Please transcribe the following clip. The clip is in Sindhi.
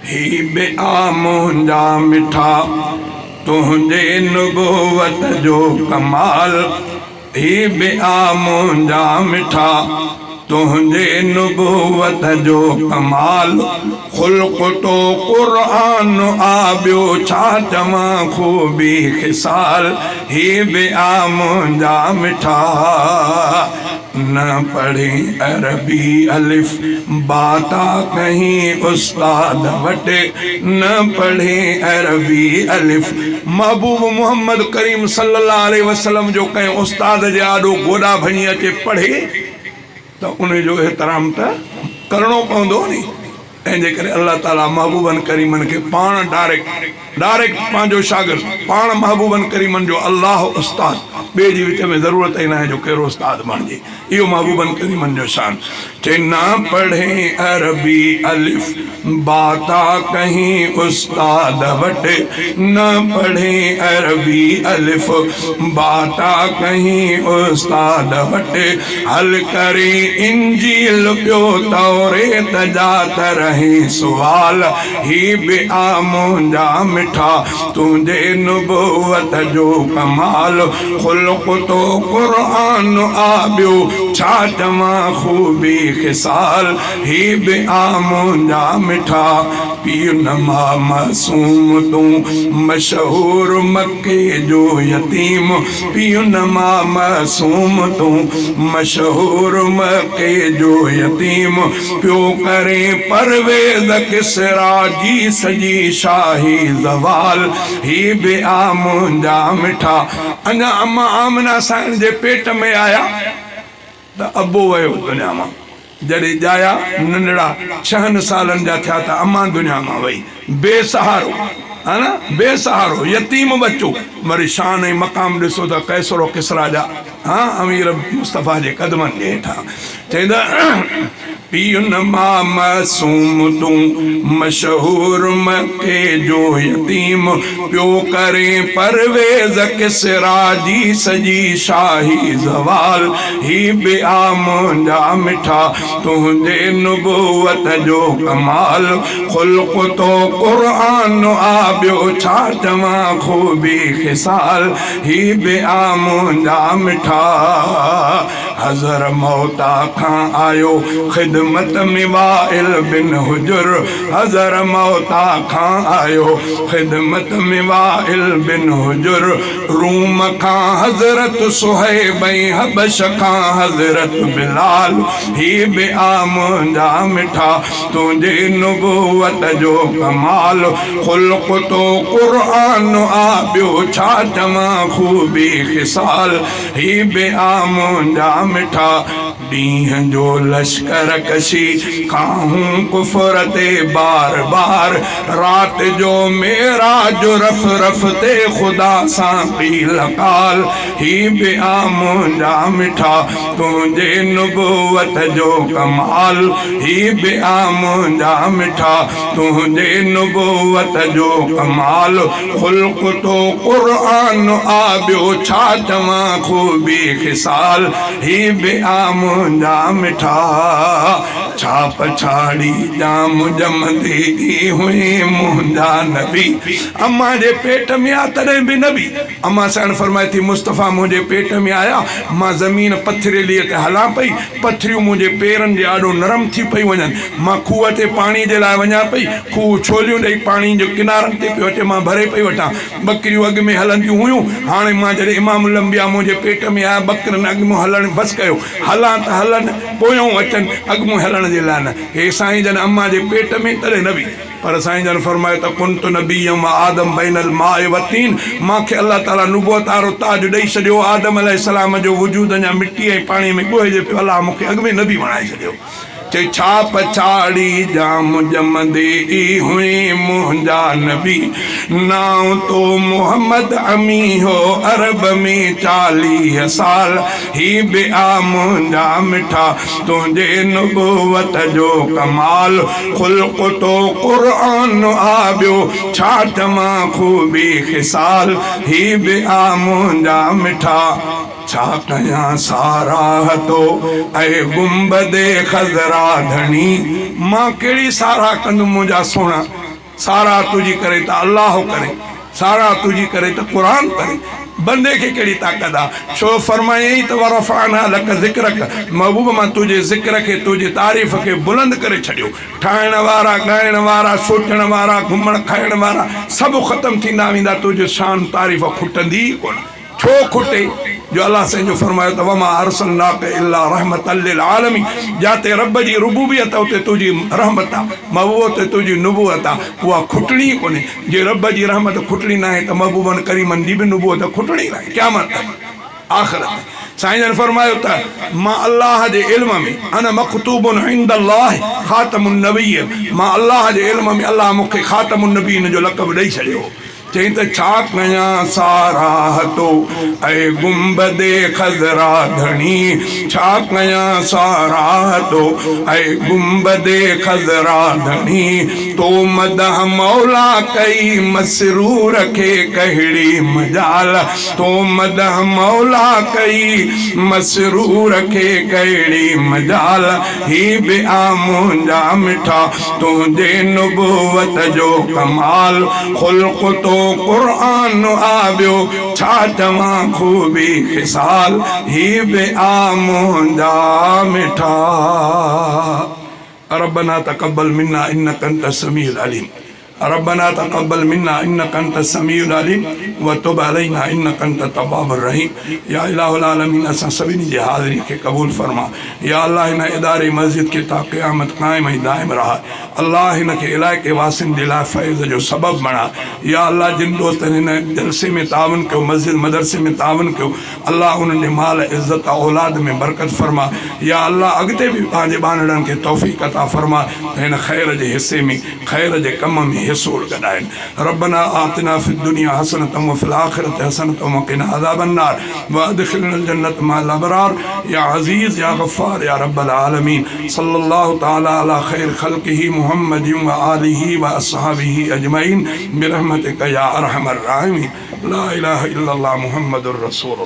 هي به آ منهنجا مٺا، تنهنجي نبوت جو ڪمال. هي به آ منهنجا مٺا، تنهنجي نبوت جو ڪمال. خلق تو قرآن آ ٻيو ڇا چوان خوبي خصال. هي به آ منهنجا مٺا. نه پڙهين عربي الف با تا ڪهين استاد وٽ نه پڙهين عربي الف. محبوب محمد ڪريم صلي الله عليه وسلم جو ڪنهن استاد جي آڏو گوڏا ڀڃي اچي پڙهي ته ان جو احترام ته ڪرڻو پوندو ني. تنهن جي ڪري الله تعاليٰ محبوبن ڪريمن کي پاڻ ڊائريڪٽ Direct پنهنجو شاگرد پاڻ محبوبن ڪريمن جو الله استاد ٻئي جي وچ ۾ ضرورت ئي ناهي جو ڪهڙو استاد بڻجي اهو محبوبن ڪريمن جو شان چي نه پڙهين عربي الف با تا ڪهين استاد وٽ نه پڙهين عربي الف با تا ڪهين استاد وٽ حل ڪرين انجيل پيو توريت جا ته رهين سوال هي به آ منهنجا مٺا تنهنجي نبوت جو ڪمال خلق تو قرآن آ ٻيو ڇا چوان خوبي خصال هي به آ منهنجا مٺا پيء نه ماء معصوم تون مشهور مڪي جو يتيم پيء نه ماء معصوم تون مشهور مڪي جو يتيم پيو ڪرين پرويز ڪسريٰ جي سڄي شاهي زوال هي به آ منهنجا مٺا اڃا امان آمنه سائڻ جي پيٽ ۾ آيا ته ابو ويو دنيا مان. جڏهن ڄايا ننڍڙا ڇهن سالن جا ٿيا ته امان دنيا مان وئي. بي سهارو ها نه بي سهارو يتيم ٻچو وري شان ۽ مقام ڏسو ته قيصر و ڪسريٰ جا ها امير مصطفيٰ جي قدمن جي هيٺان چئي ته پيء نه ماء معصوم تون مشهور مڪي جو يتيم پيو ڪرين پرويز ڪسريٰ جي سڄي شاهي زوال هي به آ منهنجا مٺا تنهنجي نبوت جو ڪمال خلق تو قرآن آ ٻيو ڇا چوان خوبي خصال هي به آ منهنجا مٺا حضر موتا کان آيو خدمت ۾ وائل بن حجر حضر موتا کان آيو خدمت ۾ وائل بن حجر روم کان حضرت صهيب ۽ حبش کان حضرت بلال هي به آ منهنجا مٺا تنهنجي نبوت جو ڪمال خلق تو قرآن آ ٻيو ڇا چوان خوبي خصال هي به آ منهنجا مٺا ڏينهن جو لشڪر ڪشي ڪاهون ڪفر تي بار بار رات جو معراج رف رف تي خدا سان قيل قال هي به آ منهنجا مٺا تنهنجي نبوت جو ڪمال هي به آ منهنجا مٺا تنهنجي نبوت جو ڪمال خلق تو قرآن آ ٻيو ڇا چوان خوبي خصال هي به آ منهنجا مٺا ڇا پڇاڙي ڄام ڄمندي ئي هئين منهنجا نبي امان جي پيٽ ۾ آ تڏهن به نبي امان سائڻ فرمائي ٿي مصطفيٰ منهنجي پيٽ ۾ آيا مان زمين پٿريليء تي هلان پئي پٿريون منهنجي پيرن جي آڏو نرم ٿي پيون وڃن. مان کوهه تي پاڻي جي لاء وڃان پئي. کوهه ڇوليون ڏئي پاڻي جو ڪنارن تي پيو اچي. مان ڀري پئي وٺان. ٻڪريون اڳ ۾ هلنديون هيون. هاڻي مان جڏهن امام الانبياء منهنجي پيٽ ۾ آيا، ٻڪرين اڳ ۾ هلڻ بس ڪيو. هلان ته هلن، پويون اچن، اڳ ۾ هلڻ جي لاء نه. هي سائين جن امان جي پيٽ ۾ تڏهن نبي. پر سائين جن فرمايو ته ڪنت نبيا و آدم بين الماء والطين مان کي الله تعالي نبوت وارو تاج ڏئي ڇڏيو آدم عليه السلام جو وجود اڃا مٽي ۽ پاڻي ۾ ڳوهجي پيو الله مون کي اڳ ۾ نبي بڻائي ڇڏيو چئي ڇا پڇاڙي ڄام ڄمندي ئي هئين منهنجا نبي نانء تو محمد امين هو عرب ۾ 40 سال هي به آ منهنجا مٺا تنهنجي نبوت جو ڪمال خلق تو قرآن آ ٻيو ڇا چوان خوبي خصال هي به آ منهنجا مٺا ڇا ڪيان ساراهه تو اي گنبد خضرا ڌڻي مان ڪهڙي ساراهه ڪندم منهنجا سهڻا. ساراهه تنهنجي ڪري ته الله ڪري، ساراهه تنهنجي ڪري ته قرآن ڪري. بندي کي ڪهڙي طاقت آ؟ ڇو فرمايائين ته ورفعنا لڪ ذڪرک، محبوب مان تنهنجي ذڪر کي، تنهنجي تعريف کي بلند ڪري ڇڏيو. ٺاهڻ وارا، ڳائڻ وارا، سوچڻ وارا، گهمڻ کائڻ وارا سڀ ختم ٿيندا ويندا، تنهنجي شان تعريف کٽندي ئي ڪونه. ڇو کٽي؟ جو الله سائين جو فرمايو ته وما ارسلناک الا رحمة للعالمين جاتي رب جي ربوبيت اتي تنهنجي رحمت آ، محبوب اتي تنهنجي نبوت آ، اها کٽڻي ئي ڪونهي. جي رب جي رحمت کٽڻي ناهي ته محبوبن ڪريمن جي به نبوت کٽڻي ناهي قيامت تائين، آخرت تائين. سائين جن فرمايو ته مان الله جي علم ۾ انا مڪتوب عند الله خاتم النبيين مان الله جي علم ۾ الله مون کي خاتم النبيين جو لقب ڏئي ڇڏيو هو. چيائين ته ڇا ڪيان ساراهه تو اي گنبد خضرا ڌڻي ڇا ڪيان ساراهه تو اي گنبد خضرا ڌڻي تو مدح مولا ڪئي مسرور کي ڪهڙي مجال تو مدح مولا ڪئي مسرور کي ڪهڙي مجال هي به آ منهنجا مٺا تنهنجي نبوت جو ڪمال خلق تو قرآن آ ٻيو ڇا چوان خوبي خصال هي به آ منهنجا مٺا ربنا تقبل منا انك انت السميع العليم ربنا تقبل منا انك انت السميع العليم وتب علينا انك انت التواب الرحيم يا اله العالمين اسان سڀني جي حاضري کي قبول فرما يا الله هن اداري مسجد کي تا قيامت قائم ۽ دائم رها الله هن کي علائقي واسين جي لاء فيض جو سبب بڻا يا الله جن دوستن هن جلسي ۾ تعاون ڪيو مسجد مدرسي ۾ تعاون ڪيو الله انهن جي مال عزت اولاد ۾ برڪت فرما يا الله اڳتي به پنهنجي ٻانهڙن کي توفيق عطا فرما ته هن خير جي حصي ۾ خير جي ڪم ۾ حصو گڏائن ربنا آتنا في الدنيا حسنة وفي الاخرة حسنة وقنا عذاب النار وادخلنا الجنة مع الابرار يا عزيز يا غفار يا رب العالمين صلي الله تعالي علي خير خلقه محمد وآله واصحابه اجمعين برحمتك يا ارحم الراحمين لا اله الا الله محمد رسول الله.